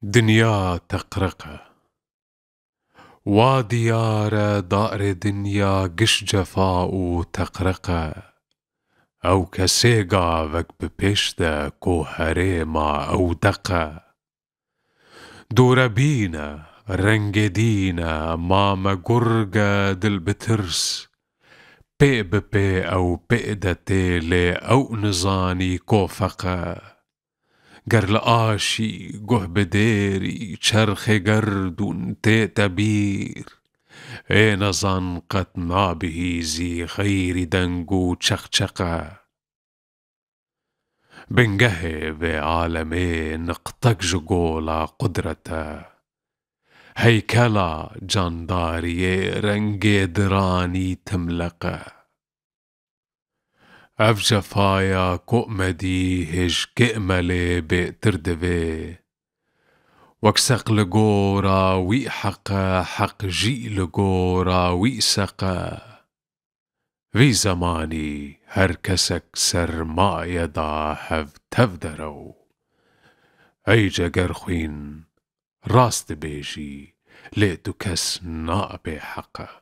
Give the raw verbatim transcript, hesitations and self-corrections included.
Dinya teqriq e. Wa diyar e, darê dinya giş cefa û teqriq e. Ew kesê gavek bi pêş de ko herêma ew deq e. Dûrebîn e, rengê dîn e, ma me gurg e dil bi tirs. Pê bi pê ew pê de tê lê ew nizanî ko feq e. Ger li aşî guh bi dêrî çerxê gerdûn tê te bîr, ê nezan qet nabihîzî xeyrî deng û çeqçeq e. Bingehê vê alemê niqtek ji gola qudret e. Heykela candariyê rengê diranî timleq e. Ev cefaya komedî hêj kêmelê bêtir divê. Wek seq li gora wî heq e, heq jî li gora wî seq e. Vî zemanî her kesek sermaye da hev tev derew. Ey cegerxwîn, rast dibêjî, lê tu kes nabê heq e.